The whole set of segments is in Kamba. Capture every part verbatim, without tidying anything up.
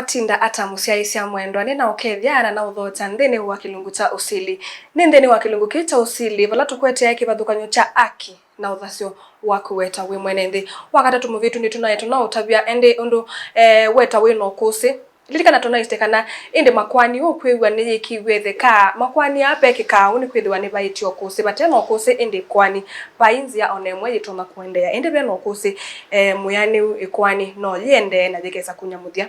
Matinda ata mũsyaĩĩsya mwendwa, nĩnaũkethya na naũthokya nthĩnĩ wa kĩlungu kya ũsili. Nĩ nthĩnĩ wa kĩlungu kĩĩ kya ũsili vala tũkweteae kĩvathũkany'o kya aki na ũthasyo wa kũweta wĩ mwene nthĩ. Wa katatũ mũvĩtu nĩtũnaetwe na ũtavya, ĩndĩ ũndũ, eh, weta wĩ na ũkũsĩ. Lilikana tũnaisye kana ĩndĩ makoani ũkwĩw'a nĩyĩkiw'e ĩtheka. Makoani aa pekĩkaa ũu nĩkwĩthĩwa nĩvaĩtye ũkũsĩ. Vate na ũkũsĩ ĩndĩ ĩkoani vai nzĩa o na ĩmwe yĩtonya kũendeea. Ĩndĩ ve na ũkũsĩ, eh, mwĩanĩu ĩkoani no yĩendee na yĩkesa kunya mũthya.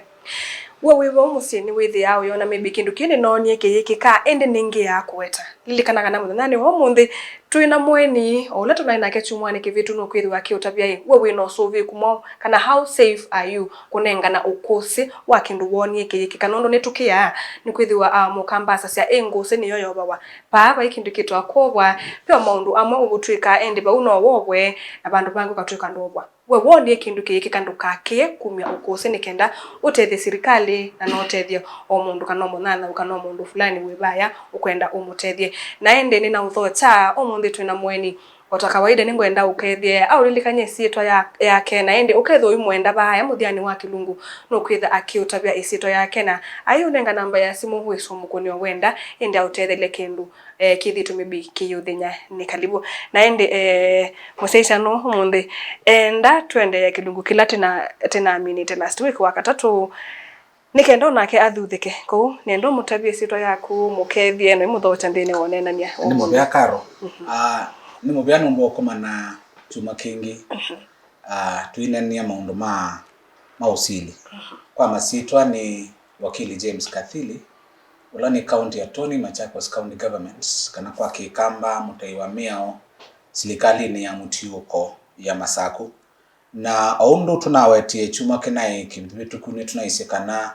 We wĩ vau mũsyĩ nĩwĩthĩaa ũyona maybe kĩndũ kĩĩ nĩnoonie kĩyĩkĩka, ĩndĩ nĩngĩaa kũweta. Lilikana kana mũthenyanĩ wa ũmũnthĩ twĩ na mũeni, o ũla tũnaĩ nake kyumwanĩ kĩvĩtu, nũkwĩthĩwa akĩũtavya ĩ, we wĩ na ũsũvĩĩku mwaũ, kana how safe are you kũnengana ũkũsĩ wa kĩndũ woonie kĩyĩkĩka? Nũndũ nĩtũkĩaa, nĩkwĩthĩwa, ah, mũkamba asasya, ĩ ngũsĩ nĩyo yovawa. Vaa vai kĩndũ kĩtwa kwovwa, ve o maũndũ amwe ũtw'ĩkaa, ĩndĩ vau no wovwe, na vandũ vangĩ ũkatw'ĩka ndwovwa. We wonie kĩndũ kĩyĩkĩka, ndũkakĩe kumya ũkũsĩ nĩ kenda ũtethye silikalĩ na no ũtethye o mũndũ kana o mũnyanyaũ kana o mũndũ fulani wĩ vaya ũkwenda ũmũtethye. Na ĩndĩ nĩnaũthokya, ũmũnthĩ twĩ na mũeni. O ta kawaida, nĩngwenda ũkethye aũlilikany'e ĩsyĩtwa ya, yake, na ĩndĩ ũkethĩa ũimwenda vaya mũthyanĩ wa kĩlungu, nũkwĩtha akĩũtavya ĩsyĩtwa yake na aiũnenga namba ya simũ wĩsũmũkũnĩo wenda ĩndĩ aũtethelye kĩndũ, eh, kĩthĩtwe maybe kĩyĩũthĩny'a nĩ kalivu. Na ĩndĩ, eh, mũsyaĩĩsya nũũ ũmũnthĩ, enda tũendeee kĩlungu kĩla tĩna-, tĩnaminĩte last week, wa katatũ, nĩ kenda o nake athuthĩke. Kwoou nenda ũmũtavye ĩsyĩtwa yaku, mũkethye, na ũimũthokya nthĩnĩ wa ũneenany'a wa ũmũnthĩ. Nĩ mũvea Karo. Mhm. Ah, nĩ mũvea nũndũ wa kũkomana kyumwa kĩngĩ. Mhm. Ah, twĩneenea maũndũ ma, ma ũsili. Mhm. Kwa masyĩtwa nĩ wakili James Kathili, ũla nĩ County Attorney, Machakos County Government, kana kwa Kĩkamba, mũtai wa mĩao silikalĩnĩ ya mũtiũko ya Masaku. Na o ũndũ tũnawetie kyumwa kĩnaĩ kĩvĩtũku, nĩtũnaisye kana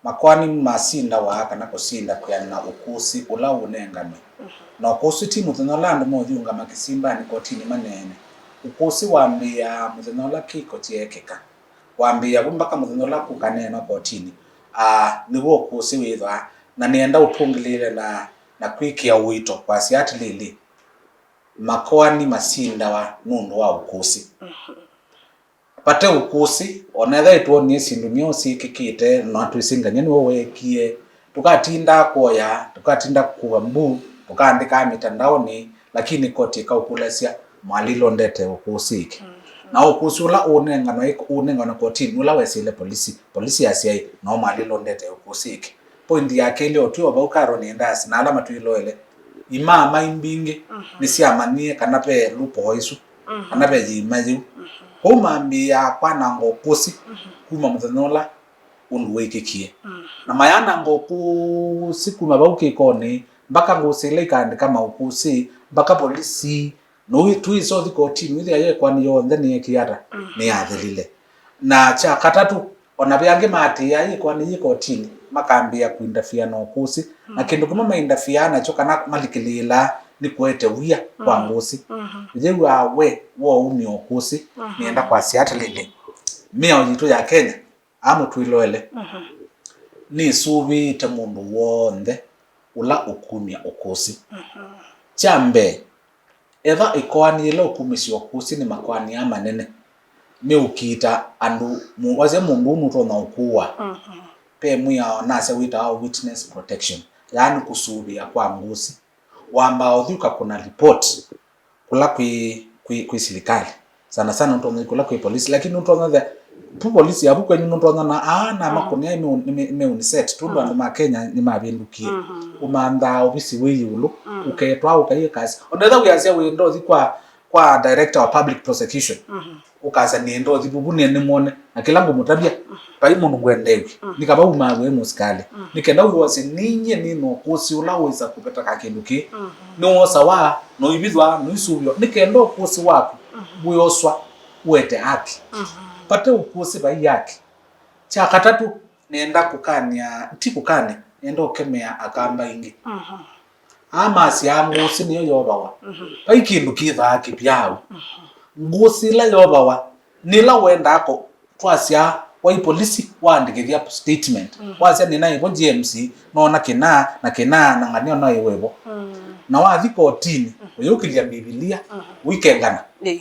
makoani masindawa kana kũsinda kwĩanana ũkũsĩ ũla ũnenganwe. Mhm. Na ũkũsĩ ti mũthenya ũla andũ meũthiũngama kĩsimbanĩ kotinĩ maneene. Ũkũsĩ wambĩĩaa mũthenya ũla kĩko kyeekĩka. Wambĩĩa vu mbaka mũthenya ũla kũkaneenwa kotinĩ, aa, nĩw'o ũkũsĩ wĩthwaa, na nĩenda ũtũngĩlĩĩle na, na kwĩkĩa ũito kwasya atĩlĩlĩ, makoani masindawa nũndũ wa ũkũsĩ. Mhm. Vate ũkũsĩ, o na ethĩwa nĩtwonie syĩndũ myaũ syĩkĩkĩte, na twĩsĩ Ngany'a nĩwe weekie, tũkatindaa kũoya, tũkatinda kũkua mbu, tũkaandĩkaa mĩtandaonĩ, lakini koti ĩkaũkũlasya, mwalilo ndete ũkũsĩ ĩkĩ? Mhm. Na ũkũsĩ ũla ũũnenganwa ĩk-, ũũnenganwa kotinĩ, ũla wesĩle polisi, polisi yasya ĩ, no mwalilo ndete ũkũsĩ ĩkĩ? Point ya kelĩ, o twĩ o vau Karo, nĩendaa na ala matwĩloele, imaamai mbingĩ, mhm, nĩsyamanyie kana ve loophole ĩsu, mhm, kana ve yĩima yĩu. Mhm. Kwoou mambĩĩaa kwananga ũkũsĩ, mhm, kuma mũthenya ũla ũndũ wĩkĩkie. Mhm. Na mayananga ũkũsĩ kuma vau kĩkonĩ, mbaka ngũsĩ ila ikaandĩka maũkũsĩ, mbaka polisi, no twĩsa ũthi kotinĩ, wĩthĩa yo ĩkoani yonthe nĩyekie ata? Mhm. Nĩyathelile. Na kya katatũ, o na ve angĩ maatĩĩaa yĩkoani yĩ kotinĩ, makambĩĩa kũindafiana ũkũsĩ. Na, mhm, kĩndũ kĩmwe maindafiaa nakyo kana malikĩlĩĩlaa nĩ kũete wia kwa, mhm, ngũsĩ. Mhm. Yĩw'aa we woumya ũkũsĩ, mhm, nĩenda kwasya atĩlĩlĩ, mĩao yitũ ya Kenya, amũtwĩloele, mhm, nĩsũvĩĩte mũndũ w'onthe ũla ũkumya ũkũsĩ. Mhm. Kya mbee, etha ĩkoani yĩla ũkumĩsya ũkũsĩ nĩ makoani aa manene, meũkiita andũ, mu-, wasya mũndũ ũũ nũtonya ũkũwa, mhm, ve mwĩao nasya wĩtawa witness protection, yaani kũsũvĩa kwa ngũsĩ. Wambaa ũthi ũkakũna report kũla kwĩ, kwĩ, kwĩ silikalĩ. Sana sana nũtonya kũla kwĩ polisi, lakini nũtonya the, pu polisi yavu kwenyu nũtonya na, aa, na, mm, makũnĩa ime, ime, ime uniset, tondũ, mm, andũ ma Kenya nĩmavĩndũkie. Mhm. Ũmanthaa ovisi wĩ ĩũlũ, mm, ũketwa ũkaie kasi. Onetha wĩasya wĩ ndothi kwa, kwa director wa public prosecution. Mhm. Ũkasya nĩenda ũthi vuvu nĩe nĩmwone, na kĩla ngũmũtavya, vai mũndũ ngwendeew'e. Mm. Nĩ kava umaawe mũsikalĩ. Mm. Nĩ kenda wĩwasye ninyie nĩ na ũkũsĩ ũla wĩsa kũveteka kĩndũ kĩĩ. Mm. Nĩwosawa, noivithwa, noisũvĩwa. Nĩ kenda ũkũsĩ waku, mm, wĩoswa, ũete haki. Mm. Vate ũkũsĩ vai haki. Kya katatũ, nĩenda kũkanĩa, ti kũkanĩa, nĩenda ũkemea Akamba aingĩ. Mm. Aa masyaa ngũsĩ nĩyo yovawa. Mhm. Vai kĩndũ kĩthaa kĩvyaũ. Mhm. Ngũsĩ ĩla yovawa nĩ ĩla wendaa kũ-, twasya wai polisi waandĩkĩthya statement. Mhm. Wasya nĩnaĩ vo G M C, noona kĩna na kĩna na Ngany'a no ĩwe vo. Mm. Na wathi kotinĩ, mhm, ũyũkĩlya Mbivilia, mhm, ũikengana. Ĩĩ.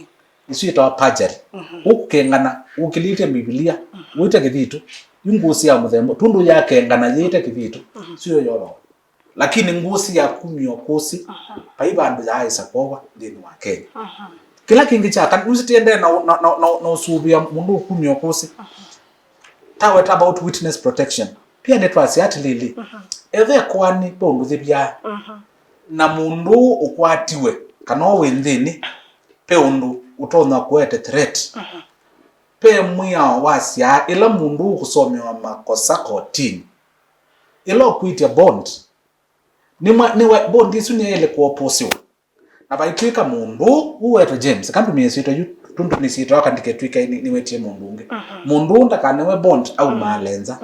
Isu yĩtawa perjury. Mhm. Ũkũkengana, ũkĩlĩtye Mbivilia, mhm, wĩte kĩthitũ, Yu ngũsĩ ya mũthemba, tũndũ yakengana yĩte kĩvĩtũ, sio yovawa. Lakini ngũsĩ ya kumya ũkũsĩ, vai vandũ yaaĩsa kwova nthĩnĩ wa Kenya. Kĩla kĩngĩ kya kana, nũsĩ tiendee na, na, na, na, na ũsũvĩa mũndũ ũkumya ũkũsĩ. Taweta about witness protection. Pia nĩtwasya atĩlĩlĩ, ethe kwani ve ũndũ yĩvyaa, na mũndũ ũkwatiwe, kana o wĩ nthĩnĩ, ve ũndũ ũtonya kũete threat. Ve mwĩao wasyaa ĩla mũndũ ũkũsomewa makosa kotinĩ, ĩla ũkwĩtya bond, nĩmwa-, nĩwe bond ĩsu nĩyaĩle kũoposiwa. Na vaitw'ĩka mũndũ ũũ wetwe James, eka ndũmĩe syĩtwa yu, tũndũ nĩ syĩtwa aka ndiketw'ĩke nĩ-, nĩwetie mũndũ ũngĩ. Mũndũ ũũ ndakanewe bond aumaale nza.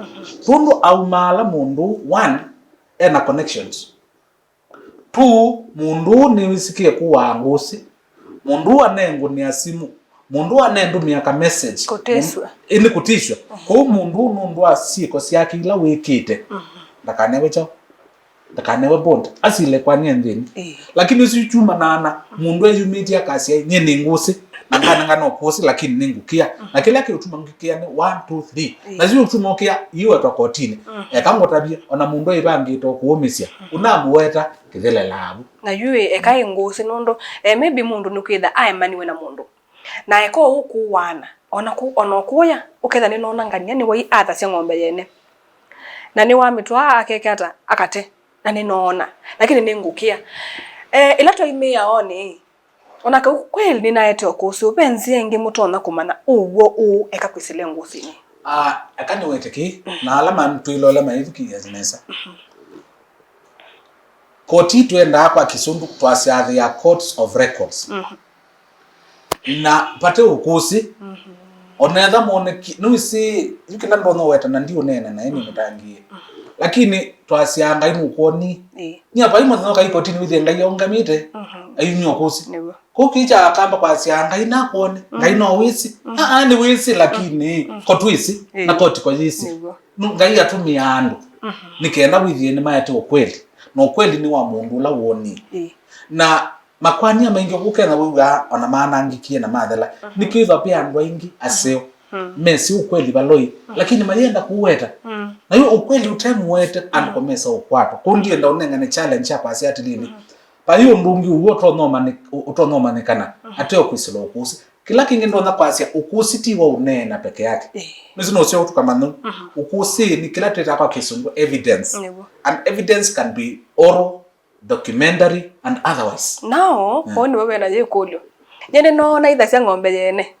Tũndũ aumaala mũndũ ũũ, one, ena connections. Two, mũndũ ũũ nĩwĩsĩkĩe kũaa ngũsĩ. Mũndũ ũũ anengũnĩa simũ. Mũndũ ũũ anendũmĩa ka message. Kũtĩsw'a. Ĩndĩ kũtĩsw'a. Kwoou mũndũ ũũ nũndũ wa syĩko syake ila wĩkĩte, ndakanewe kyaũ? Ndakanewe bond. Asile kwani e nthĩnĩ. Ĩĩ. Lakini ũsu kyumanaa na mũndũ eyumĩtye akasya, "Nyie nĩ ngũsĩ, na nganengana ũkũsĩ, lakini nĩngũkĩa." Na kĩla kĩũtuma ngĩkĩa nĩ one, two, three. Ĩĩ. Na yu ũtuma ũkĩa, iwetwa kotinĩ. Eka ngũtavye, ona mũndũ aivangĩte ũkũũmĩsya, ũnamũweta kĩthelelaa vu. Na yu ĩ, eka ĩ ngũsĩ nũndũ, eh, maybe mũndũ nĩkwĩtha aemaniwe na mũndũ. Na eka ũu kũaana, ona kũ-, ona ũkũya, ũketha nĩnoona ngania nĩwai athasya ng'ombe yene. Na nĩwamĩtwaa akeke ata, akate, na nĩnoona, lakini nĩngũkĩa. Eh, ĩla twaimĩĩa oonĩ, ona kau kweli nĩnaete ũkũsĩ, ve nzĩa ĩngĩ mũtonya kũmanya ũw'o ũũ eka kwĩsĩle ngũsĩnĩ? Ah, eka nĩwete kĩĩ, na ala mantwĩlola maithukĩĩasya nesa. Koti twendaa kwa Kĩsũngũ twasyaa they are courts of records. Na vate ũkũsĩ, onetha moneki, nĩwĩsĩ, yu kĩla ndonya ũweta na ndiũneena naĩ nĩ mũtangĩĩe. Lakini twasyaa Ngai nũkwoni. Ĩĩ. Nyie vai mũthenya ũkai kotini wĩthĩe Ngai aũngamĩte, ayumya ũkũsĩ. Nĩw'o. Kũu kĩĩ kya kamba kwasya Ngai nakwone, Ngai no wĩsĩ. Aa, nĩwĩsĩ, lakini ko twĩsĩ, na koti ko yĩsĩ. Nĩw'o. Nũ-, Ngai atũmĩaa andũ nĩ kenda wĩthĩe nĩmaete ũkweli, na ũkweli nĩ wa mũndũ ũla wonie. Ĩĩ. Na makwania maingĩ ũkũkena wĩw'aa ona maanangĩkie na mathela, nĩkwĩthwa ve andũ aingĩ aseo mesĩ ũkweli valoi, lakini mayenda kũweta. Na yu ũkweli ũtemũwete, andũ komesa ũkwatwa. Kũu ndienda ũnengane challenge ya kwasya atĩlĩlĩ, vai ũndũ ũngĩ ũw'o ũtonya ũmanyĩ-, ũtonya ũmanyĩkana ateo kwĩsĩla ũkũsĩ. Kĩla kĩngĩ ndonya kwasya, ũkũsĩ ti wa ũneena peke yake. Ĩĩ. Nĩsĩ nũseo tũkamanya ũkũsĩ nĩ kĩla twĩtaa kwa Kĩsũngũ evidence. Nĩw'o. And evidence can be oral, documentary and otherwise. Nao, kwoou nĩvo ve na yĩkũlyo. Nyie nĩnoona ithasya ng'ombe yene.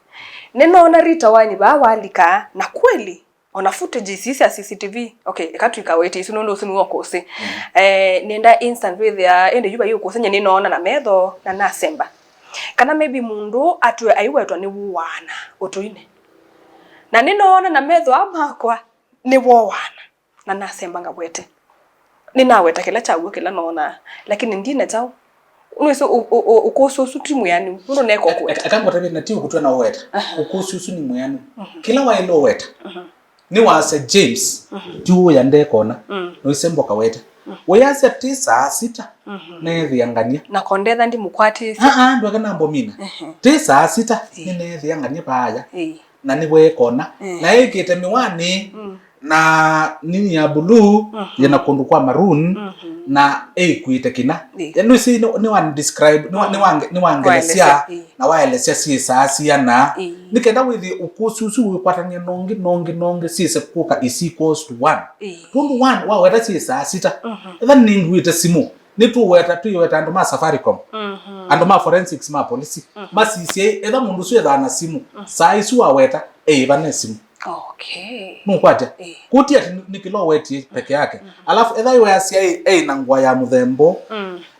Nĩnoona Rita Wine vaa walika, na kweli, ona footage isu sya C C T V, okay, eka tũikawete isu nũndũ ũsu nĩw'o ũkũsĩ. Eh, nĩenda instant wĩthĩa, ĩndĩ yu vai ũkũsĩ nyie nĩnoona na metho, na nasemba. Kana maybe mũndũ atw'e aiwetwa nĩwũaana ũtũinĩ. Na nĩnoona na metho aa makwa nĩwoaana. Na nasemba ngawete. Nĩnaweta kĩla kya w'o kĩla noonaa, lakini ndina kyaũ. Nĩwĩsĩ ũ-, ũ-, ũ-, ũkũsĩ ũsu ti mwĩanu, nũndũ neka ũkũweta. Eka ngũtavye, na ti ũkũtw'a na ũweta. Ũkũsĩ ũsu nĩ mwĩanu. Kĩla waĩle ũweta, nĩwasya James, ti ũya ndekona, noise mboka wete. Wĩyasya ti saa sita, neethĩa ngania. Na kondetha ndimũkwatĩsye. Aa, ndweka nambomina. Ti saa sita, nĩneethĩa ngania vaaya. Ĩĩ. Na nĩweekona. Na ĩkĩte mĩwani, na nini ya blue, yĩna kũndũ kwa maroon, na ĩikuĩte kĩna. Ĩĩ. Yaani, nĩwĩsĩ, nĩ, nĩwa describe, nĩwa, nĩwa, nĩwangelesya, waelesya, ĩĩ, na waelesya syĩ saa siana. Ĩĩ. Nĩ kenda wĩthĩe ũkũsĩ ũsu wĩkwatany'a nongi, nongi, nongi, syĩse kũka is equals to one. Ĩĩ. Tondũ one, waweta syĩ saa sita. Etha nĩnguĩte simũ, nĩtũweta, twĩweta andũ ma Safaricom, andũ ma forensics, ma polisi, masisye etha mũndũ ũsu ethaa na simũ, saa isu waweta, eĩva ne simũ. Okay. Nũkwatya? Ĩĩ. Kũti ati nĩ kĩla ũwetie peke yake. Alafu etha ĩwasya ĩ, ĩ na ngũa ya mũthemba ũũ.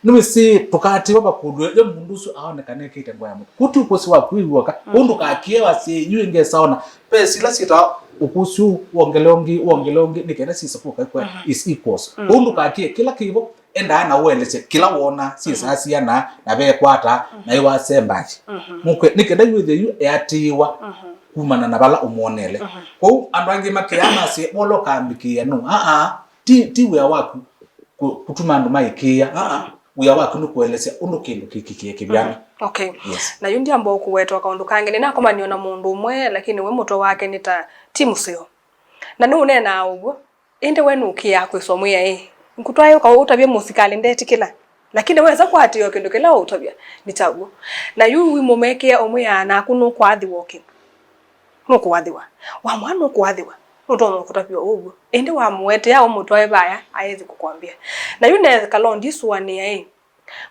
Nĩwĩsĩ tũkatĩwa vakũlw'e yo mũndũ ũsu aonekana ekĩte ngũa ya mũthemba. Kũti ũkũsĩ waku wĩ w'oka. Kũu ndũkakĩe wasye yu ĩngĩ esaona. Ve sila syĩtawa ũkũsĩ ũũ, wongele ũngĩ, wongele ũngĩ, nĩ kenda syĩse kũka kwa is equals. Kũu ndũkakĩe kĩla kĩvo. Endaa na ũelesye kĩla woona syĩ saa siana na vekwata na ĩwasembathi. Mũkwe, nĩ kenda yu ĩthĩe yu eatĩĩwa kumana na vala ũmwonele. Kwoou andũ angĩ makĩaa masye, "Wola ũkambĩkĩĩa nũũ?" Aa, ti, ti wĩa waku kũ-, kũtuma andũ maĩkĩĩa. Aa, wĩa waku nĩ kũelesya ũndũ kĩndũ kĩkĩkie kĩvyana. Okay. Yes. Na yu ndiamba ũkũwetwa kaũndũ kangĩ. Nĩnakomanie na mũndũ ũmwe, lakini we mũtwe wake nĩ ta ti mũseo. Na nũneenaa ũw'o, ĩndĩ we nũkĩaa kwĩswa mwĩa ĩ, ngũtwae ũka ũtavye mũsikalĩ ndetĩkĩla. Lakini wesa kũatĩĩa o kĩndũ kĩla ũũtavya nĩ kyaw'o. Na yu wĩmũmekĩa ũmwĩaa naku nũkũathĩwa o kĩndũ. Nũkũathĩwa. Wamwaa nũkũathĩwa. Nũtonya kũtavw'a ũw'o. Ĩndĩ wamũetea ũmũtwae vaya, aĩthi kũkwambĩa. Na yu nethekala ndisũanĩa ĩ,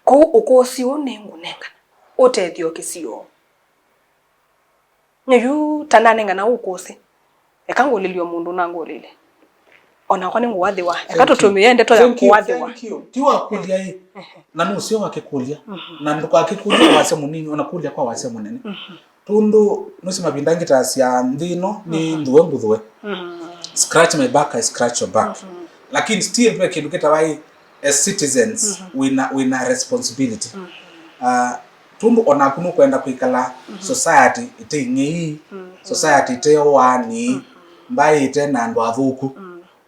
kũu ũkũsĩ ũũ nĩngũnengana ũtethyo kĩsio. Nĩ yu ta nanengana ũkũsĩ. Eka ngũlĩlye o mũndũ nangũlĩle. O nakwa nĩngũathĩwa. Eka tũtũmĩe ndeto ya kũathĩwa. Thank you. Ti wakũlya ĩ. Na nũseo wakĩkũlya. Na ndũkakĩkũlya wasya mũnini, ona kũlya kwa wasya mũnene. Tũndũ nũsĩ mavinda angĩ tasya nthĩ ĩno nĩ nthũe ngũthũe. Scratch my back, I scratch your back. Lakini still ve kĩndũ kĩtawa ĩ, as citizens, wĩna, wĩna responsibility. Ah, tũndũ onaku nũkwenda kwĩkala society ĩte ing'ei, society ĩte oani, mbaĩ ĩte na andũ athũku.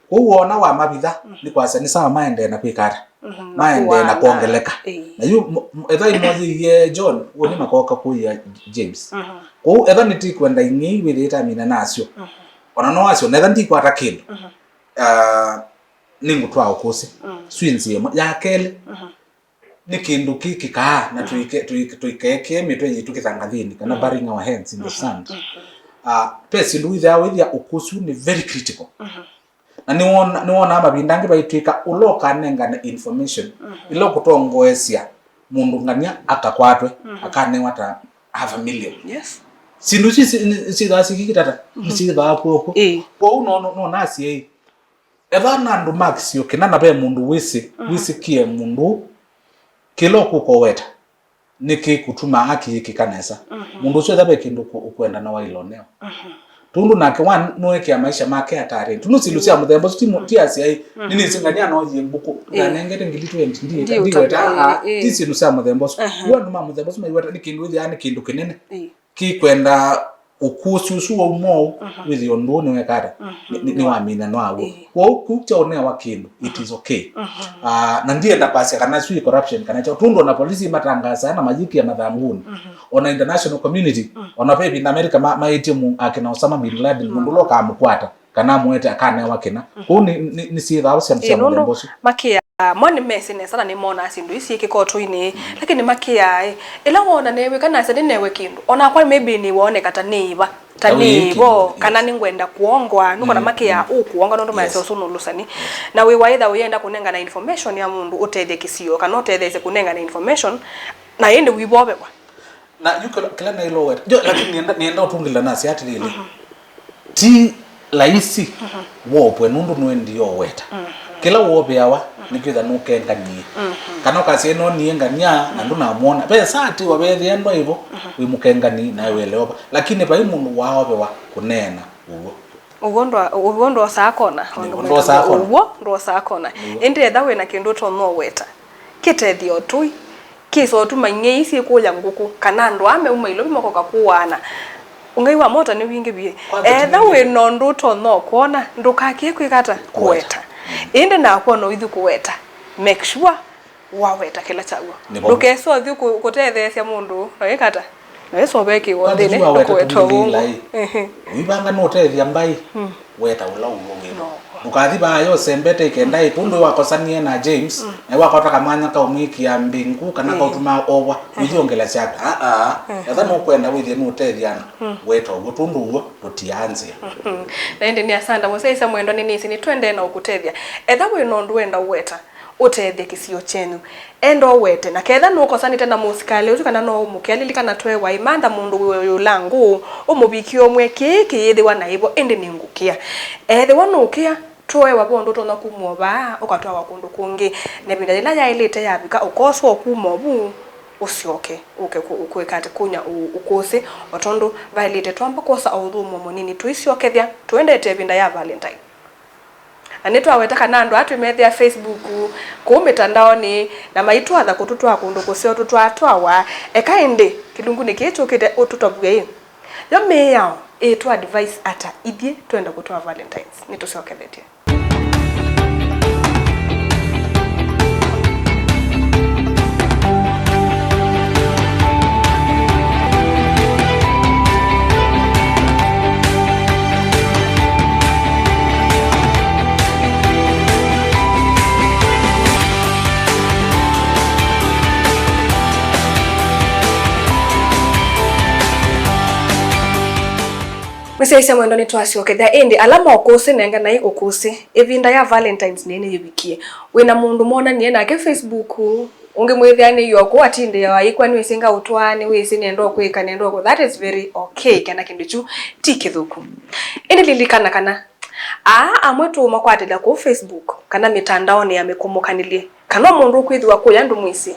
Kwoou wona wamavitha, nĩ kwasya nĩ sawa maendee na kwĩka ata? Maendee na kwongeleka. Ĩĩ. Na yu, m-, m-, ethwa imoyĩie John, ũnĩ makoka kũia James. Kwoou ethwa nĩtikwenda ing'ei wĩthĩĩte amina nasyo. Ona no asyo, na ethwa ndikwata kĩndũ. Ah, nĩngũtwaa ũkũsĩ. Swinzi ĩmwe. Ya kelĩ, nĩ kĩndũ kĩ kĩkaa, na tũike-, tũike-, tũikekĩe mĩtwe yitũ kĩthangathĩnĩ, kana burying our heads in the sand. Ah, ve syĩndũ wĩthĩaa wĩthĩa ũkũsĩ ũũ nĩ very critical. Na nĩwona-, nĩwonaa mavinda angĩ vaitw'ĩka ũla ũkanengane information, ĩla ũkũtongoesya mũndũ ngania akakwatwe, akanewa ta half a million. Yes. Syĩndũ ici si-, nĩ-, syĩthaa sikikitata, nĩsyĩthaa kw'oko. Ĩĩ. Kwoou no, no, no nasye ĩ, etha na andũ makisio kĩna na ve mũndũ wĩsĩ, wĩsĩkie mũndũ kĩla ũkũka ũweta nĩkĩkũtuma akĩĩkĩka nesa. Mũndũ ũsu etha ve kĩndũ kũ-, ũkwenda na wailoneo. Tũndũ nake wa nũekĩa maisha make atarĩ. Tũndũ syĩndũ sya mũthemba ũsu ti mũ-, ti asyai. Nĩnĩsĩ ngania noyie ngũkũ. Nganengete ngili twenty, ndiĩka, ndiweta, aa, ti syĩndũ sya mũthemba ũsu. Yu andũ ma mũthemba ũsu maiweta nĩ kĩndũ wĩthĩaa nĩ kĩndũ kĩnene. Kĩkwenda ũkũsĩ ũsu wauma ũu, wĩthĩe ũndũ ũũ nĩweka ata? Nĩ, nĩ, nĩwamina nwawo. Kwoou kĩu kya ũnewa kĩndũ, it is okay. Ah, na ndienda kwasya kana sui corruption kana kyaũ, tũndũ ona polisi matangasaa na mayĩkĩa mathangũnĩ. Ona international community, ona ve ĩvinda America ma-, maĩtye mu-, akina Osama bin Laden, mũndũ ũla ũkamũkwata kana amũete akanewa kĩna. Kwoou nĩ, nĩ, nĩsyĩthaa syĩndũ sya mũthemba ũsu. Makĩaa, mo nĩmesĩ nesa na nĩmonaa syĩndũ ii syĩkĩka ũtũinĩ, lakini makĩaa, ĩ, ĩla wona neew'ĩka nasya nĩnewe kĩndũ, onakwa maybe nĩwaoneka ta nĩĩva, ta nĩĩvo, kana nĩngwenda kũongwa, nũkona makĩaa ũkũonga nũndũ mayasya ũsu nũlũsani. Na wĩ wa ĩtha ũyenda kũnengana information ya mũndũ ũtethye kĩsio, kana ũtetheesye kũnengana information, na ĩndĩ wĩvovewa. Na yu kĩla, kĩla naĩloweta. Yo, lakini nienda, nienda ũtungĩla nasi atĩlĩlĩ. Ti laisi wopwe nũndũ nũendie ũweta. Kĩla woveawa nĩ kwĩtha nũkenganie. Kana ũkasya ĩno niĩ ngania na ndũnamwona. Ve saa ti wavethĩa ndwa ĩvo wĩ mũkengani nawe weleova. Lakini vai mũndũ waovewa kũneena ũw'o. Ũw'o ndwa-, ũw'o ndwosaa kona. Ũw'o ndwosaa kona. Ũw'o ndwosaa kona. Ĩndĩ etha wĩna kĩndũ ũtonya ũweta, kĩtethya ũtũi, kĩsa ũtuma ing'ei syĩkũlya ngũkũ, kana andũ aa meuma ilovi makoka kũaana. Ũng'ei wa mota nĩ wingĩ vyũ. Etha wĩ na ũndũ ũtonya ũkwona, ndũkakĩe kwĩka ata? Kũweta. Ĩndĩ nakwa no ũithi kũweta, make sure waweta kĩla kyaw'o. Ndũkese ũthi kũ-, kũtetheesya mũndũ na wĩka ata? Na wĩsovekĩwa nthĩnĩ ndũkũweta ũw'o. Ũivanga nũtethya mbaĩ, weta ũla ũw'o wĩvo. Ndũkathi vaa yosembete ĩkenda ĩ, tũndũ wakosanie na James, na wakwata kamwanya kaũmwĩkĩa mbingũ kana kaũtuma owa, ũithi ongela syaku. Aa, etha nũkwenda wĩthie nũtethya andũ, weta ũw'o, tũndũ ũw'o tũtiaa nzĩa. Na ĩndĩ nĩ asanda mũsyaĩĩsya mwendwa, nĩnĩsĩ nĩtũendee na ũkũtethya. Etha wĩ na ũndũ wenda ũweta, ũtethye kĩsio kyenyu. Enda ũwete, na ketha nũkosanĩte na mũsikalĩ ũsu kana no ũmũkĩa, lilikana tweewa ĩmantha mũndũ wĩ ũyũlangũ, ũmũvikĩe ũmwĩe, kĩĩ kĩyĩthĩwa naĩvo, ĩndĩ nĩngũkĩa. Ethĩwa nũkĩa, tweewa ve ũndũ ũtonya kumw'a vaa, ũkatwawa kũndũ kũngĩ. Na ĩvinda yĩla yaĩlĩte yavika, ũkoswa kuma ovu, ũsyoke, ũke kũ-, kwĩka atĩ, kũnya ũ-, ũkũsĩ, o tondũ vaĩlĩte twamba kwosa o ũthũmũo mũnini, tũisyokethya, tũendete ĩvinda ya Valentine. Na nĩtwaweta kana andũ aa twĩmethĩa Facebook, kũu mĩtandaonĩ, na maitwatha kũtũtwaa kũndũ kũseo tũtwatwawa. Eka ĩndĩ, kĩlungunĩ kĩĩ kyũkĩte ũtũtavw'e ĩ? Yo mĩao ĩtũ advise ata ithyĩ twenda kũtwaa Valentines? Nĩtũsyokethetye. Mũsyaĩĩsya mwendwa, nĩtwasyokethya. Ĩndĩ ala ma ũkũsĩ, nenganai ũkũsĩ. Ĩvinda ya Valentines nĩnĩyĩvikie. Wĩna mũndũ mwonanie nake Facebook, ũngĩ mwĩthĩanĩw'a kũu atindĩawa, ĩkw'a nĩwĩsĩ ngaũtwaa, nĩwĩsĩ nenda ũkwĩka, nenda ũkũ. That is very okay, kana kĩndũ kyu ti kĩthũku. Ĩndĩ lilikana kana aa amwe tũũmakwatĩlya kũu Facebook kana mĩtandaonĩ ya mĩkũmũkanĩlye, kana o mũndũ ũkwĩthĩwa kũya ndũmwĩsĩ.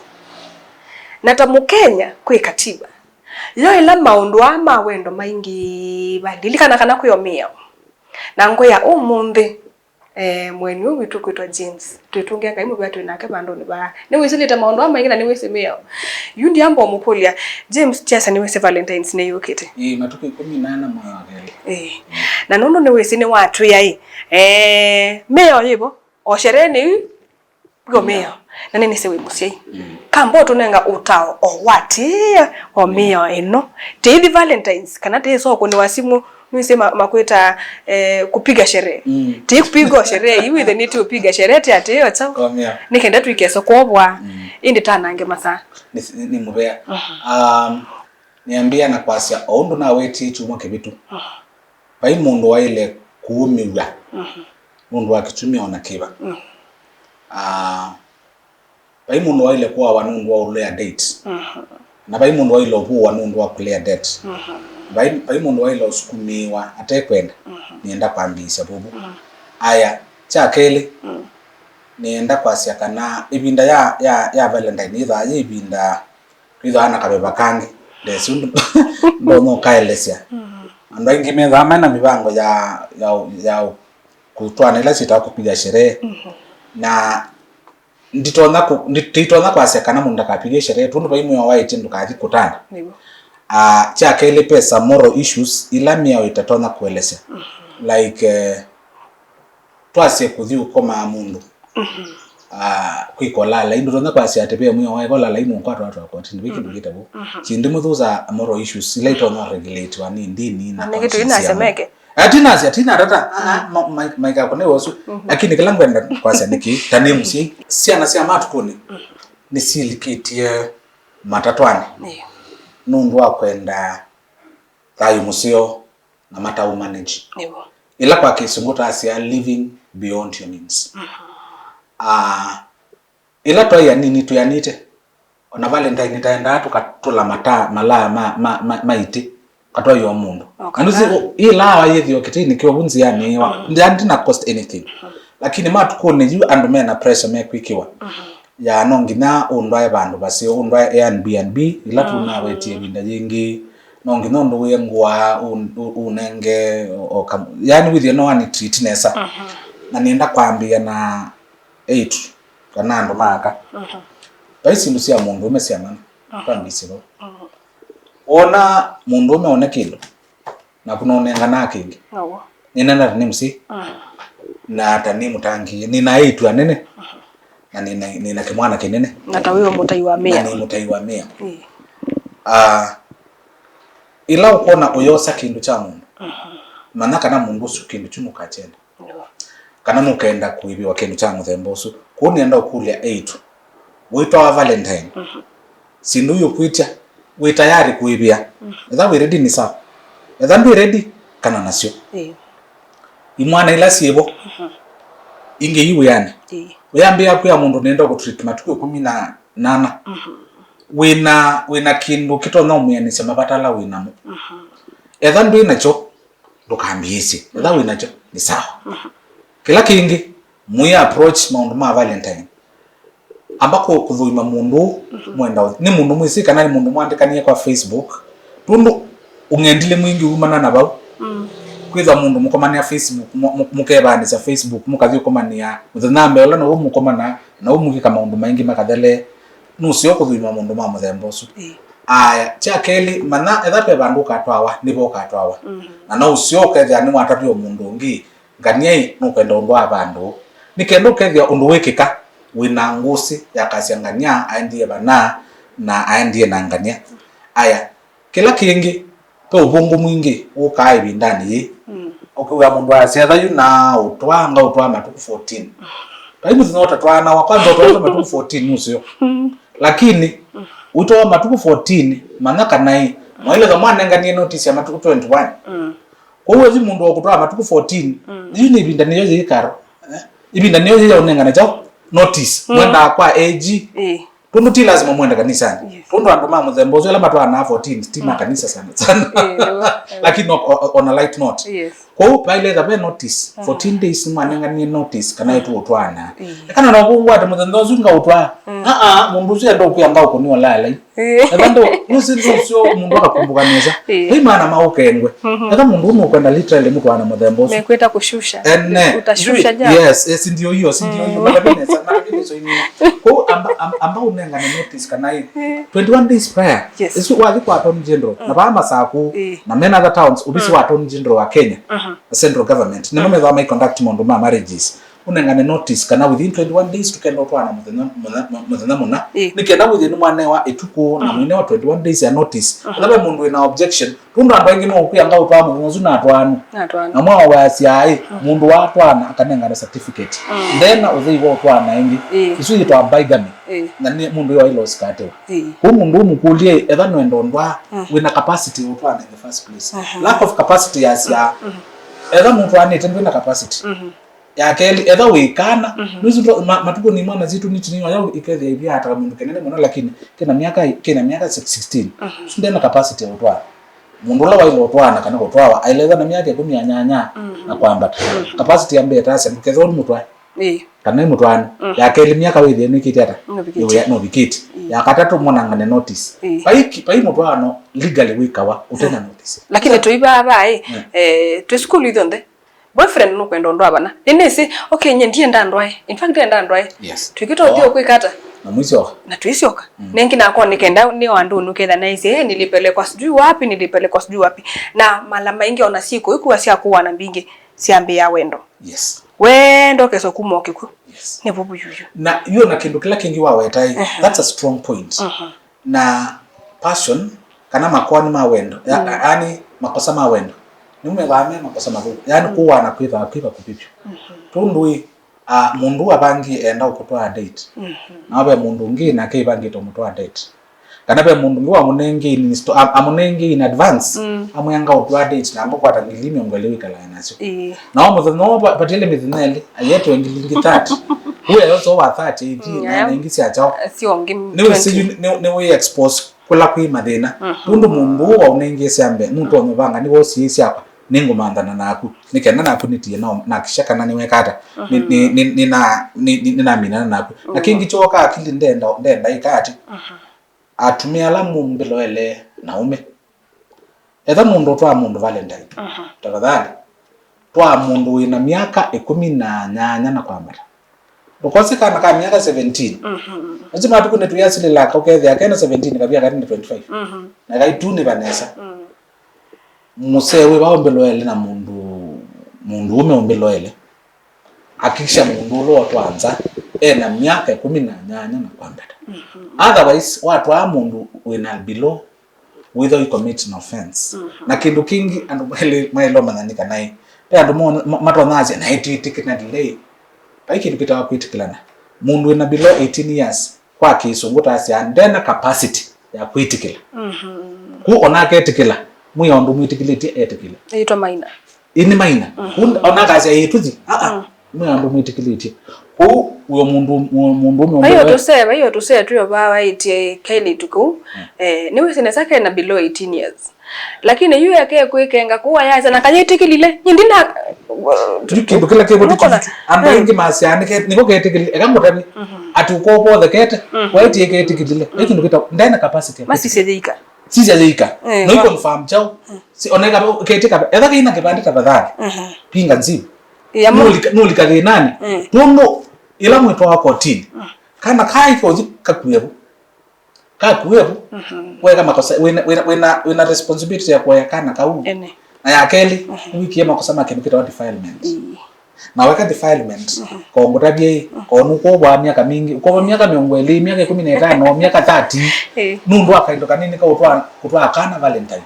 Na ta Mũkenya, kwĩ katiba. Yo ĩla maũndũ aa ma wendo maingĩva, lilikana kana kwĩ o mĩao. Na ngwĩa ũmũnthĩ, eh, mũeni ũũ witũ kwĩtwa James, twĩtũngĩa Ngai mũvea twĩ nake vandũnĩ vaa. Nĩwĩsĩlĩte maũndũ aa maingĩ na nĩwĩsĩ mĩao. Yu ndiamba ũmũkũlya, James, kyasa nĩwĩsĩ Valentines nĩyũkĩte? Ĩĩ, matukũ ĩkũmi na ana mwakelĩ. Ĩĩ. Na nũndũ nĩwĩsĩ nĩwatwĩa ĩ, eh, mĩao yĩvo, o sherehe nĩyu, Wĩ o mĩao. Na nĩnĩsĩ wĩ mũsyai. Mm. Kamba ũtũnenga ũtao o wa tĩĩa o mĩao ĩno. Tĩithi Valentines, kana tĩĩsokũnĩwa simũ, nĩwĩsĩ ma-, makwĩta, eh, kupiga sherehe. Mm. Tĩikupiga o sherehe, yu wĩthe nĩtĩ upiga sherehe tĩ atĩĩ o chao. O mĩao. Nĩ kenda tũikese kwovwa, mm, ĩndĩ tanange masaa. Nĩ, nĩ, nĩ mũvea. Mhm. Um, nĩambĩa na kwasya o ũndũ nawetie kyumwa kĩvĩtu. Mhm. Vai mũndũ waĩle kũũmĩw'a, mhm, nũndũ wa kĩtumi o na kĩva. Mhm. Ah, vai mũndũ waĩle kũawa nũndũ wa ũlea date. Mhm. Na vai mũndũ waĩle ũvũwa nũndũ wa kũlea date. Mhm. Vai, vai mũndũ waĩle ũsukumĩĩwa ate kwenda. Mhm. Nĩenda kwambĩĩsya vũvũ. Mhm. Aya, kya kelĩ, mhm, nĩenda kwasya kana ĩvinda ya, ya, ya Valentine yĩthaa yĩ ĩvinda twĩthaa na kaveva kangĩ, ndesĩ ũndũ ndonya ũkaelesya. Mhm. Andũ aingĩ methaa mena mĩvango ya, ya, ya kũtwaana ila syĩtawa kupiga sherehe. Mhm. Na nditonya ku-, ndi-, nditonya kwasya kana mũndũ ndakapige sherehe, tondũ vai mwĩao waĩtye ndũkathi kũtana. Nĩw'o. Ah, kya kelĩ, pesa, moral issues, ila mĩao ĩtatonya kũelesya. Mhm. Like, eh, twasye kũthi ũkomaa mũndũ, mhm, ah, kwĩka ũlalai, ndũtonya kwasya atĩ ve mwĩao waĩka ũlalai nũkwatwa atwa kotini, ve kĩndũ kĩtavũ. Mhm. Syĩndũ imwe, those are moral issues ila itonya regulatiwa nĩ ndini na conscience ya mũndũ. Nĩ kĩndũ inasemeke. Ah, tinasya, tinatata, ah, ah, ma-, ma-, maikakũnewa ũsu. Mhm. Lakini kĩla ngwenda kwasya nĩ kĩĩ, ta nĩ mũsyai, syana sya matukũnĩ, mhm, nĩsilikĩtye matatwanĩ, ĩĩ, nũndũ wa kwenda thayũ mũseo na mataũmanage. Nĩw'o. Ĩla kwa kĩsũngũ tasyaa living beyond your means. Mhm. Ah, ĩla twaĩ anini twĩanĩte, ona Valentine nĩtaendaa tũkatũla mata-, malaa ma, ma, ma, ma itĩ, katwaĩa o mũndũ. O na nũsĩ, kana ũ-, ĩlaa wayĩthĩwa kĩtĩinĩ kĩovu nzĩanĩ wa, mm, ndĩandĩ na cost anything. Mm. Lakini matukũnĩ yu andũ mena pressure mekwĩkĩwa. Mhm. Ya no nginya ũndwae vandũ vaseo, ũndwae Airbnb, ila, mhm, tũnawetie ĩvinda yĩngĩ. No nginya ũndũĩe ngũa, ũ-, ũ-, ũnenge, o, o kam-, yani wĩthĩe no ani treat nesa. Mhm. Na nĩenda kwambĩĩa na eight kana andũ ma aka. Mhm. Vai syĩndũ sya mũndũũme sya mana. Mhm. Twambĩĩsye vau. Mhm. Wona mũndũũme one kĩndũ, naku nũnenganaa kĩngĩ. Nĩw'o. Nĩnena ta nĩ mũsyai. Mhm. Na ta nĩ mũtangĩĩe. Nĩna eĩtu anene. Mhm. Na nĩna, nĩna kĩmwana kĩnene. Na ta wĩ o mũtai wa mĩao. Na nĩ mũtai wa mĩao. Ĩĩ. Ah, ĩla ũkwona ũyosa kĩndũ kya mũndũ, mhm, manya kana mũndũ ũsu kĩndũ kyu nũkakyenda. Nĩw'o. Kana nũkenda kũĩvĩwa kĩndũ kya mũthemba ũsu. Kwoou nĩenda ũkũlya eĩtu, wĩtwawa Valentine, mhm, syĩndũ iũkwĩtya, wĩ tayari kũĩvĩa? Mhm. Etha wĩ ready, nĩ sawa. Etha ndwĩ ready, kana nasyo. Ĩĩ. Imwana ila syĩvo, mhm, ingĩ i wĩanĩ. Ĩĩ. Ũyambĩĩa kwĩa mũndũ nĩenda kũtreat matukũ ĩkũmi na nana. Mhm. Wĩna, wĩna kĩndũ kĩtonya ũmwĩanĩsya mavata ala wĩ namo. Mhm. Etha ndwĩ nakyo, ndũkambĩĩsye. Etha wĩ nakyo, nĩ sawa. Mhm. Kĩla kĩngĩ, mũi approach maũndũ ma Valentine. Amba kũ-, kũthũima mũndũ ũũ, mhm, mwenda ũthi. Nĩ mũndũ mwĩsĩ kana nĩ mũndũ mwandĩkanie kwa Facebook? Tondũ ũng'endilĩ mwingĩ umana na vau. Mm. Kwĩthwa mũndũ mũkomanĩa Facebook, mũ-, mũ-, mũkevanĩsya Facebook, mũkathi ũkomanĩa. Mũthenya wa mbee ũla now'o mũkomana, na ũmũvika maũndũ maingĩ makathele. Nũseo kũthũima mũndũ ma mũthemba ũsu. Ĩĩ. Aya, kya kelĩ, manya etha ve vandũ ũkatwawa, nĩvo ũkatwawa. Mhm. Na no ũseo ũkethĩa nĩwatatw'e o mũndũ ũngĩ, ngania ĩ, nũkwenda ũndũ wa vandũ. Nĩ kenda ũkethĩa ũndũ wĩkĩka, wĩna ngũsĩ ya kasya ngania aendie vana na aendie na ngania. Aya, kĩla kĩngĩ, ve ũvũngũ mwingĩ wũkaa ĩvindanĩ yĩĩ. Mm. Ũkĩwĩa mũndũ asya, etha yu na ũtwaa, ngaũtwaa matukũ fourteen. Vai mũthenya ũtatwaanawa, kwanza ũtwaĩte matukũ fourteen nũseo. Mm. Lakini, mm, ũitwawa matukũ fourteen, manya kana ĩ, mwaĩle va mwanenganie notisi ya matukũ twenty-one. Mm. Kwoou ethĩ mũndũ ũkũtwaa matukũ fourteen, mm, yu nĩ ĩvinda nĩyo yĩkaro. Eh? Ĩvinda nĩyo yĩya ũnengane kyaũ? Notice. Mm. Mwendaa kwa A G. Ĩĩ. Tondũ ti lazima mwende kanisani. Yes. Tondũ andũ ma mũthemba ũsu ala matwaanaa fourteen, ti ma, mm, kanisa sana sana. Ĩĩ, nĩw'o. Lakini o-, o-, on a light note. Yes. Kwoou vaile etha ve notice. Aha. Fourteen days nĩmwanenganie notice kana ĩtũũtwaana. Ĩĩ. Ekana no kũngwate mũthenya ũsu ngaũtwaa. Mm. Aa, mũndũ ũsu enda ũkwĩa ngaũkũnĩwa lalai. Ĩĩ. Etha ndo, nũsĩ nũsyo mũndũ akakumbuka nesa. Ĩĩ. Vai maana maũkengwe. Mhm. Etha mũndũ ũmwe ũkwenda literally mũtwaana mũthemba ũsu. Mekwĩta kũshusha. Ene. Utashusha jana. Yes, yes, ndio hiyo, si ndio hiyo. Mm. Matavi nesa, matavi nesa inini. Kwoou amba, am-, amba ũnengane notice kana ĩ. Ĩĩ. Twenty-one days prior. Yes. Isu wathi kwa Attorney General. Mm. Na vaa Masaku. Ĩĩ. Na many other towns, obisi, mm, wa Attorney General wa Kenya. Mhm. Central government. Nĩmo, mm, methwa mai conduct maũndũ ma marriages. Ũnengane notice kana within twenty-one days tũkenda ũtwaana mũthenya, mũthenya, mũthenya mũna. Ĩĩ. Nĩ kenda wĩthĩe nĩmwanewa ĩtukũ na, mhm, mũinewa twenty-one days ya notice. Mhm. Ũla ve mũndũ wĩna objection, tondũ andũ aingĩ meũkwĩa ngaũtwaa mũthenya ũsu natwaanwa. Natwaanwa. Na mwaoweasya ĩ, mhm, mũndũ watwaana akanengane certificate. Mm. Ndena ũthei wa ũtwaana ĩngĩ. Ĩĩ. Isu yĩtawa bigamy. Ĩĩ. Na nĩ mũndũ yo ailosikatĩwa. Ĩĩ. Kũu mũndũ ũmũkũlye etha nũenda ũndwaa, mm, wĩna capacity ya ũtwaana in the first place. Mhm. Lack of capacity yasya, mhm, etha mũtwaanĩte ndwĩna capacity. Mhm. Ya kelĩ, etha wĩ kana, mhm, nĩsĩ twa-, ma-, matukũnĩ mwana sitũ nĩ tini waya ĩkethĩa ivya ata mũndũ kenene mũno, lakini kĩna myaka, kĩna myaka sixteen. Mhm. Ũsu ndena capacity ya ũtwaa. Mũndũ ũla waĩle ũtwaana kana kũtwawa, aĩle etha na myaka ĩkũmi na nyanya, mhm, na kwambata. Mhm. Capacity ya mbee tasya, ndũkethwa nĩ mũtwae. Ĩĩ. Kana nĩ mũtwaani. Mhm. Ya kelĩ, myaka wĩthĩe nĩkĩte ata? Nũvikĩte. Nĩwĩa-, nũvikĩte. Ĩĩ. Ya katatũ, mwanangane notice. Ĩĩ. Vai ki-, vai mũtwaano legally wĩkawa ũtena, ĩĩ, notice. Lakini tũivaa vaa, ĩĩ, mm, eh, twĩ sukulu ithyonthe. Boyfriend nũkwenda ũndwaa vana. Nĩnĩsĩ, okay, nye ndienda ndwae. In fact, ndienda ndwae. Yes. Twĩkĩta ũthiĩ, oh, ũkwĩka ata? Na mũisyoka. Na tũisyoka. Mm. Nengi nakwa nĩkenda nĩ o andũ nũketha naisye, "Eh, nilipelekwa sijui wapi, nilipelekwa sijui wapi." Na mala maingĩ ona syĩkũĩkua sya kũana mbingĩ syambĩĩa wendo. Yes. Wendo kesa kuma o kĩkw'ũ. Yes. Nĩ vuvu yuyu. Na yu na kĩndũ kĩla kĩngĩ wawetae, mhm, that's a strong point. Mhm. Na passion, kana makoani ma wendo, ya-, mm, yaani makosa ma wendo, nĩmo methĩawa me makosa mathũku. Yaani, mm, kũana kwĩthaa kwĩ vakuvĩ vyũ. Mhm. Tondũ ĩ, a, mũndũ ũũ avangie enda ũkũtwaa date. Mhm. Na ve mũndũ ũngĩ nake ĩvangĩte ũmũtwaa date. Kana ve mũndũ ũngĩ wamũnengei in insto-, am-, amũnengei in advance, mm, amwĩa ngaũtwaa date na amũkwata ngili mĩongo ĩlĩ wĩkalae nasyo. Ĩĩ. Na o mũthenya ũũ va-, vatĩle mĩthenya ĩlĩ, ayetwe ngili ingĩ thirty. Ũũ eyosa wa thirty, eighteen, mm, na, yeah, na ingĩ sya kyaũ. Sio ngĩ nĩ wĩsĩ twenty. Yu-, nĩ, nĩ wĩ expose kũla kwĩ mathĩna. Mhm. Tondũ mũndũ ũũ waũnengie sya mbee, nũtonya ũvanga nĩ wosie syakwa, nĩngũmanthana naku. Nĩ kenda naku nĩtie na, nakisha kana nĩweka ata. Nĩ, mhm, nĩ, nĩ, nĩ na, nĩ, nĩ, nĩnaminana naku. Na, mhm, kĩngĩ kyooka akili ndenda, ndenda ĩka ati. Mhm. Atumĩa ala mũmbĩloele na aũme. Etha mũndũ ũtwaa mũndũ Valentine, mhm, tafadhali, twaa mũndũ wĩna myaka ĩkũmi na nyanya na kwambata. Ndũkose kana ka myaka seventeen. Mhm. Asu matukũ nĩtũyasilĩla aka ũkethĩa kena seventeen kavia kati nĩ twenty-five. Mhm. Na kaitũ nĩ vanesa. Mhm. Mũsee wĩ vau ũmbĩloele na mũndũ, mũndũ ũme ũmbĩloele. Hakikisha mũndũ ũla ũtwaa nza ena myaka ĩkũmi na nyanya na kwambata. Mhm. Otherwise, watwaa mũndũ wĩna below, wĩthwa you commit an offense. Mhm. Na kĩndũ kĩngĩ andũ maĩle, maĩle ũmanya nĩ kana ĩ, ve andũ mo-, ma-, matonyasya na ĩtĩtĩkĩla delay. Vai kĩndũ kĩtawa kwĩtĩkĩlana. Mũndũ wĩna below eighteen years, kwa kĩsũngũ tasya ndena capacity ya kwĩtĩkĩla. Mhm. Ku ona aketĩkĩla, mwĩ o ũndũ mwĩtĩkĩlĩtye etĩkĩle. Ĩtwa maina. Ĩĩ, nĩ maina. Mhm. Ku ona akasya ĩĩ tũthi, aa, mm, mwĩ o ũndũ mwĩtĩkĩlĩtye. Kwoou ũyo mũndũ, mũ-, mũndũ ũme vai ũndũ ũtũsee, vai ũtũsee twĩ o vaa waĩtye kailĩtu kau. Mm. Eh, nĩwĩsĩ nesa kena below eighteen years. Lakini yu eke kwĩkenga kũu ayasya na kayĩtĩkĩlile. Nyi ndina. Yu kĩndũ kĩla kĩvũtĩkĩtwe. Andũ, mm, aingĩ masyaa nĩke-, nĩko ketĩkĩlile. Eka ngũtavye. Mhm. Atĩ ũkoo kwothe kete, mm, waĩtie ketĩkĩlile. Mm. Ĩ kĩndũ kĩta, ndena capacity ya masisye yĩika. Sisya yĩika. Eh, no wa- confirm chao. Mm. Si oneka ketĩka. Etha kĩna kĩvandĩ tafadhali. Mhm. Pinga nzimu. Ĩĩ, amu- nũlika, nũlika thĩnanĩ. Mm. Tondũ ĩla mwĩtwawa kotini. Mm. Kana kaĩ kothi kakuevu. Kakuevu, mhm, weka makosa, wĩna, wĩna, wĩna, wĩna responsibility ya kuoya kana kau. Ene. Na ya kelĩ, mhm, nĩwĩkie makosa ma kĩndũ kĩtawa defilement. Ĩĩ. Na weka defilement, mhm, ko ngũtavye, mhm, ko nũkũvwa myaka mingĩ, ũkũvwa myaka mĩongo ĩlĩ, myaka ĩkũmi na ĩtano, myaka thirty, ĩĩ, nũndũ wa kaindo kanini ka ũtwaa, kũtwaa kana Valentine.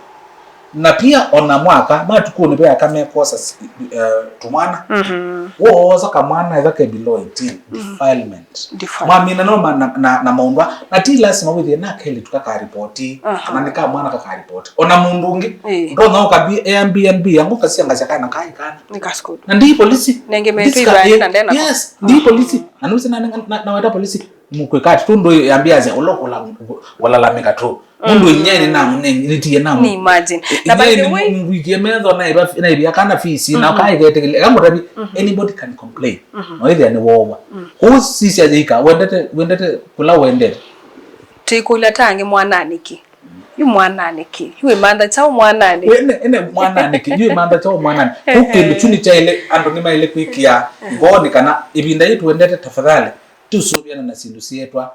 Na pia ona mwaka, matukũnĩ ve aka mekosa s-, eh, tũmwana. Mhm. Woosa kamwana etha ke below eighteen, mhm, defilement. Defilement. Mwamina no ma-, na, na, na maũndũ a-, na ti lasima wĩthĩe na kelĩtu kakaripoti, aha, kana nĩ ka mwana kakaripoti. Ona mũndũ ũngĩ, ĩĩ, ndonya ũkathi Airbnb, yangu kasia ngasya kana kai kana. Nĩ ka sukulu. Na ndi polisi. Nenge me ndisika-, twi na ndena. Yes, ndi polisi. Na nusi na, na, na, na weta polisi. Mũkwĩka ati tu ndũ yambia asya, "Ũla, ũla, ũlalamĩka tu." Mũndũ, mm, inyeni namu, nĩtie namu. Ni imagine. Na by the way, ngwikie metho na iba, na ibia kana fees, na, mhm, ũkaiketekele. Eka mũtabi, mhm, anybody can complain. Mhm. No ithia ni wowa. Mm. Kũ sisya yika, wendete, wendete kula wendete. Tikula tangi mwana niki. Yu mwana niki. Yu imantha chao mwana niki. Ene, ene mwana niki. Yu imantha chao mwana niki. Kũ kĩndũ chu nĩ kyaile, andũ nĩ maile kwĩkia, mhm, ngoni kana ivinda yĩ tuendete tafadhali. Tũsũvĩana na syĩndũ syĩtwa,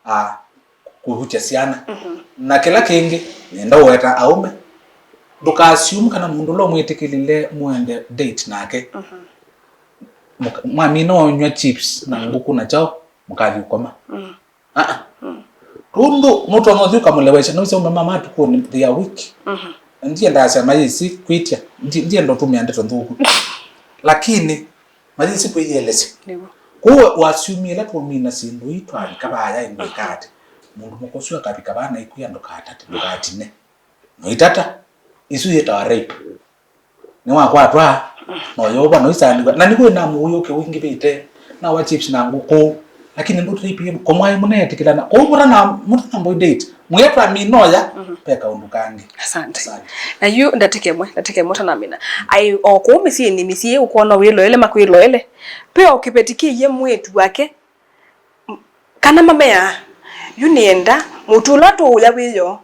a, kũvutya syana. Mhm. Na kĩla kĩngĩ, nenda ũweta aũme. Ndũka assume kana mũndũ ũla ũmwĩtĩkĩlile mũende date nake. Mhm. Mũka-, mwamina ũnywa chips na, mhm, ngũkũ na chao, mũkathi ũkoma. Mhm. Aa. Mhm. Tũndũ nũtonya ũthi ũkamũlewesha, nũsya ũme mama atukũnĩ, they are weak. Mhm. Ndiendaa syama yĩsi kwĩtya, ndi-, ndienda ũtũmĩa ndeto nthũku. Lakini, mayĩsi kwĩyĩelesya. Nĩw'o. Kwoou wasyumie ĩla twaumina syĩndũ ii twavika vaya ĩndĩ ĩkaatĩ. Mũndũ mũka ũsu akavika vaa na ikwia ndũkatate, ndũkatine. Noitata, isu yĩtawa rape. Nĩwakwatwa, noyova, noisandiwa. Na nĩkwĩ na mũuyo ũke wingĩvĩte, nawa chips na ngũkũ. Lakini ndũ rape, komwai mũneetĩkĩlana. Kwoou mũtana, mũtanamboy date. Mũyatwa minoya, mhm, pe kaũndũ kangĩ. Asante. Asante. Na yu ndatĩka ĩmwe, ndatĩka ĩmwe tanamina. Ai, o kũu mĩsyĩnĩ, mĩsyĩ ũkwona wĩloele, makwĩloele. Pe o kĩveti kĩie mwĩĩtu wake, m-, kana mameaa, yu nĩenda mũtu ũla tũũya wĩoo,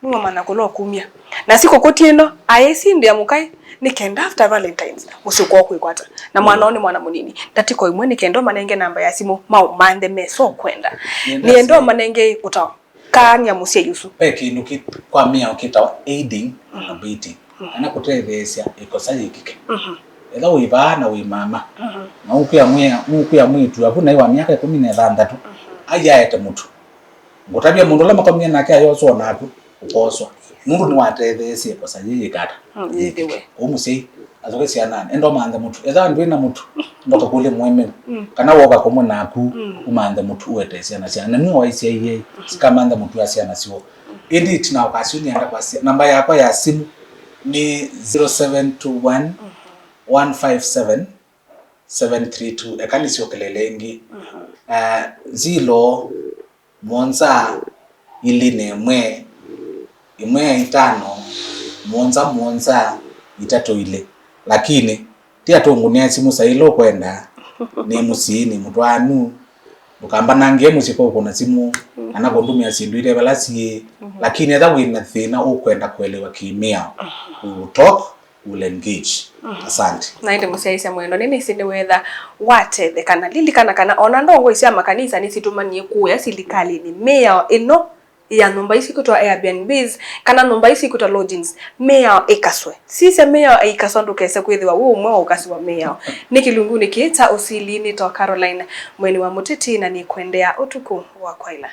nĩwamanya kũla ũkumya. Na sikũkũ ti ĩno, aĩsindĩa mũkai, nĩ kenda after Valentines, mũsyĩ kwoo kwĩkwata. Na mwana ũũ nĩ mwana mũnini. Ndatĩka ĩmwe nĩ kenda ũmanenge namba ya simũ, maũmanthe mesa ũkwenda. Nĩenda nĩenda simũ. Ũmanenge ũtao. Kaania mũsyai ũsu. Ve kĩndũ kĩ-, kwa mĩao kĩtawa aiding and abetting, mhm, kana kũtetheesya ĩkosa yĩkĩke. Mhm. Ethĩwa wĩ vaa na wĩ mama, mhm, na ũkwĩa mwĩa-, ũkwĩa mwĩĩtu waku naĩ wa myaka ĩkũmi na ĩthanthatũ, mhm, aiaete mũtu. Ngũtavya mũndũ ũla makomie nake ayoswa naku, ũkoswa. Nũndũ nĩwatetheesye ĩkosa yĩĩ yĩkata. Mm, yĩthĩwe. Kũu mũsyai, athoke syananĩ, enda ũmanthe mũtu. Ethĩwa ndwĩ na mũtu, ndoka kũlye mũemeu. Mm. Kana woka kũmwe naku, mm, ũmanthe mũtu, ũetee syana syaku. Na nĩwe waisyaie, mm, sikamanthe mũtu wa syana syoo. Mm. Ĩndĩ ĩtina wa kasyu nĩenda kwasya, namba yakwa ya simũ nĩ zero seven two one, one five seven, seven three two. Eka nĩsyokelele ĩngĩ. Mm. Ah, zero mũonza, ilĩ na ĩmwe, ĩmwe itano, mũonza mũonza, itatũ ilĩ. Lakini, ti atũngũnĩa simũ saa ila ũkwenda, nĩ mũsyĩnĩ mũtwaanu, ndũkambanangĩe mũsyĩ kwa ũkũna simũ, kana kũndũmĩa syĩndũ ite vala syĩ. Mhm. Lakini ethĩwa wĩ na thĩna ũkwenda kũelewa kĩmĩao, we will talk, will engage. Mhm. Asante. Na ĩndĩ mũsyaĩĩsya mwendwa, nĩnĩsĩ nĩweetha watetheka. Na lilikana kana ona ndongoi sya makanisa nĩsitũmanie kũya silikalĩnĩ mĩao ĩno ya nyũmba isi kwĩtwa Airbnbs, kana nyũmba isi kwĩtwa lodgings, mĩao ĩkaswe. Sisya mĩao ĩikaswa, ndũkese kwĩthĩwa wĩ ũmwe wa ũkasi wa mĩao. Nĩ kĩlungunĩ kĩĩ kya Ũsili, nĩtawa Caroline, mũeni wa mũteti, na nĩkwendea ũtukũ wa kwaĩla.